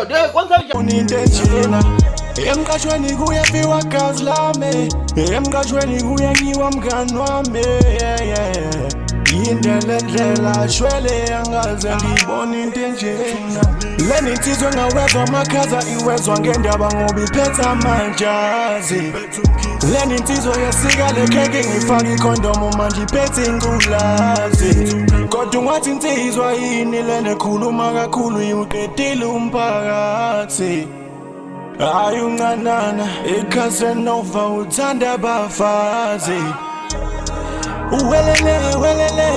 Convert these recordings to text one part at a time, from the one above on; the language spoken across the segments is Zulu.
madoda. Hey, kwenze njani? Into enjena emqashweni kuyafiwa gazi lami, emqashweni kuyanyiwa mngani wami, yeah, yeah. Yinde le ndlela shwele angaze ngibone into enjena. Lena insizwa engawezwa amakhaza iwezwa ngendaba ngoba iphethe amajazi. Lena insizwa yesika le khekhe ngifaka ikhondomu manje iphethe ingculazi. Kodwa ungathi insizwa yini lena ekhuluma kakhulu iwuqedile umphakathi. Hayi uncanana iCasanova uthanda abafazi. Uwelele welele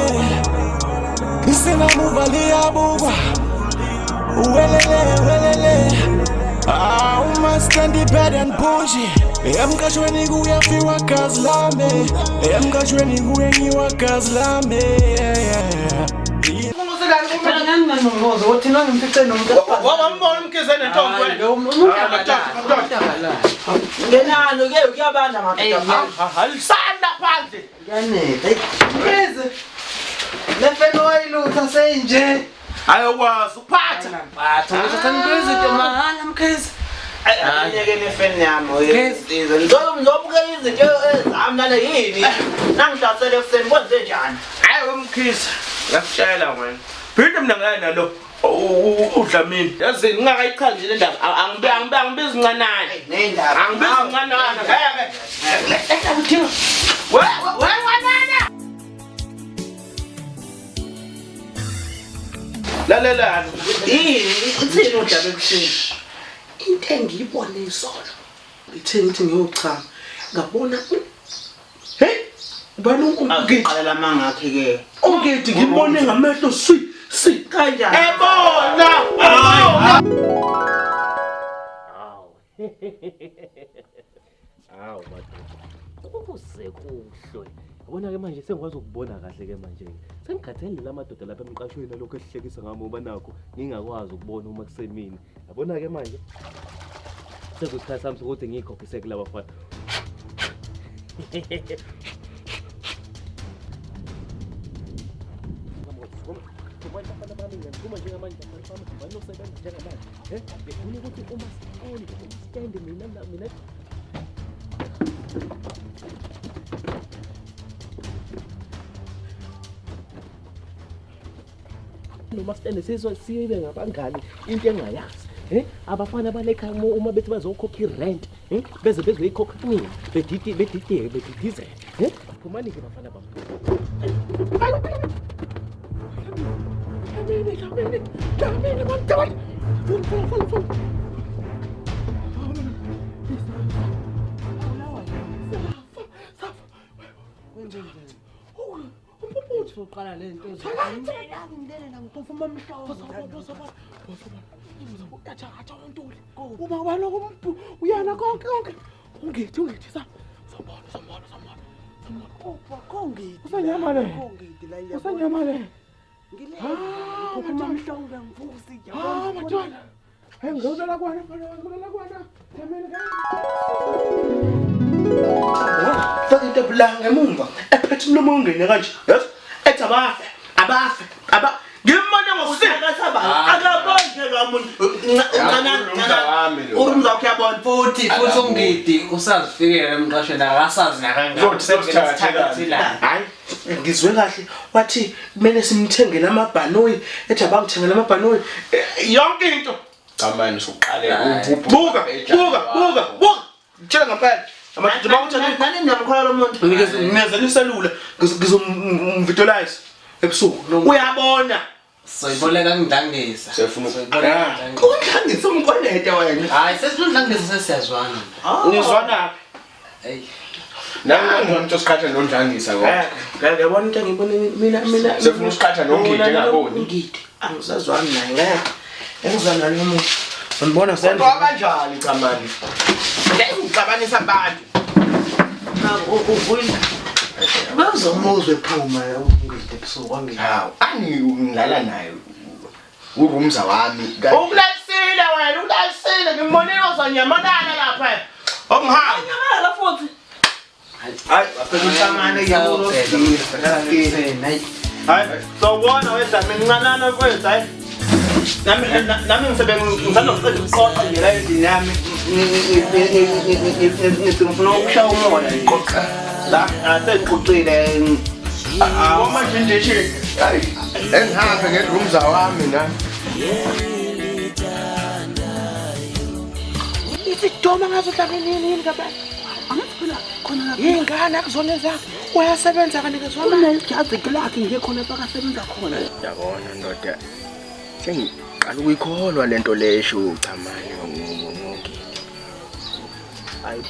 Isingamuva liyabukwa. Uwelele welele Ah umastendi bad and bougie. Emqashweni kuyafiwa gazi lami, emqashweni kuyenyiwa gazi lami, yeah, yeah. Phela nganginganongozo ukuthi nangimfice nomuntu Wawambona uMkhize nentombi Hayi, wena. lo umuntu akalali, umuntu akalali. Ngenani ke kuyabanda madoda. Alisanda phandle. Kuyanetha. Eyi, Mkhize. Le feni wayilutha seyinje. Ayokwazi ukuphatha. Ngaphatha ukuthi sengibuye izinto mahhala Mkhize. Ayeke nefeni yami wesizwe. Ngizobuka izinto ezami nale yini. Nangihlasele ekuseni kwenze njani? Hayi uMkhize. Ngiyakutshela wena. Phinde mina ngaye nalo uDlamini. Yazi ngingakayichazi nje le ndaba. Angibi angibi angibizi ncanana. Nendaba. Angibizi ncanana. Ngeke. Ngeke. We we ncanana. Lalelani. Yini ithini udaba ekuseni? Into engiyibone izolo. Ngithe ngithi ngiyochama ngabona hey ubani uNgidi Aqalela amangakhe ke. uNgidi ngimbone ngamehlo si si Kanjani? Ebona. Ebona. Hawu madoda. Kuze kuhlwe. Yabona ke manje sengikwazi ukubona kahle ke manje. Sengikhathele la madoda lapha emqashweni alokhu ehlekisa ngami ngoba nakho ngingakwazi ukubona uma kusemini. Yabona ke manje sekuyisikhathi sami sokuthi ngiyikhokhise kulaba bafana. Ngifuna ukuthi uma stand, stand mina mina noma stand sizwe sibe ngabangani into engayazi. Abafana balekhaya uma bethi bazokhokha i-rent, beze bezoyikhokha kumina, bedidi bedideke bedidizele. Phumani ke bafana bami. Dlamini Dlamini Dlamini madoda. Funa funa funa funa. Usuqala le nto Uma waloko uyana konke konke. Ungithi ungithi sa. Sombona sombona sombona. Sombona. Kongidi. Usanyamale. Kongidi la iyabona. Usanyamale. Ngile. Ah, Uma mhlawumbe ngivusi. Ah, madoda. Hey, ngizolala kwana mfana, ngizolala kwana. Dlamini ka. Faka into ebula ngemumva ephethe umlomo ungene kanje. Yazi? Ethi abafe, abafe, aba ngimbone ngokusika. Akasaba. Akabonje lo muntu. Ncanana Urumza wami lo. Urumza wakhe uyabona. Futhi futhi uNgidi usazifikela emqashweni akasazi nakangaka. Uzothi sesithathe la. Hayi, ngizwe kahle wathi kumele simthengele amabhanoyi, ethi abangithengele amabhanoyi. Yonke into. Cha manje usuqale Buka, buka, buka, buka. Tshela ngempela. Amadoda mawuthi Nani niyamkhola lo muntu. ngikezela iselula ngizomvisualize ebusuku. Uyabona. Soyiboleka ngidlangisa. Sefuna Soyiboleka ngidlangisa. Undlangisa umkwelete wena. Hayi sesinodlangisa sesiyazwana. Nizwana Hey. Nami ngifuna usiqhatha noNdlangisa kodwa. Ngeke ngiyabona into engiyibone mina mina. Sefuna usiqhatha noNgidi engaboni. Ngidi angisazwani naye ngeke. Engizwana nalo umuntu. Ngibona sendle. Kodwa kanjani cha manje? Ngeke uxabanisa abantu. Bazomuzwa ephuma uNgidi ebusuku wangena. Hawu, ani ngilala naye. Urumza wami. Ukulalisile wena, ukulalisile. Ngimbonile uzonyamalala lapha. Ongihayi. Nyamalala futhi. Hayi, wafika uhlangane Hayi. Hayi, sawubona wedlamini ncanana mfethu hayi. Nami ngisebenza ngisanokuqeda ukuqoqa nje la endlini yami. Ngithi ngifuna ukushaya umoya nje. Qoqa. La asengiqoqile. Uma nje nje hayi engihambe ngeroom zawami nami. Isidoma ngazo dlamini yini yini kababa? Angathi phela khona lapha. Ingane akuzona ezakhe. Uyasebenza akanikezwa imali. Unejazi lakhe nje khona bakasebenza khona. Yabona ndoda. Sengiqala ukuyikholwa lento le esho uchamane ngongidi. Hayi.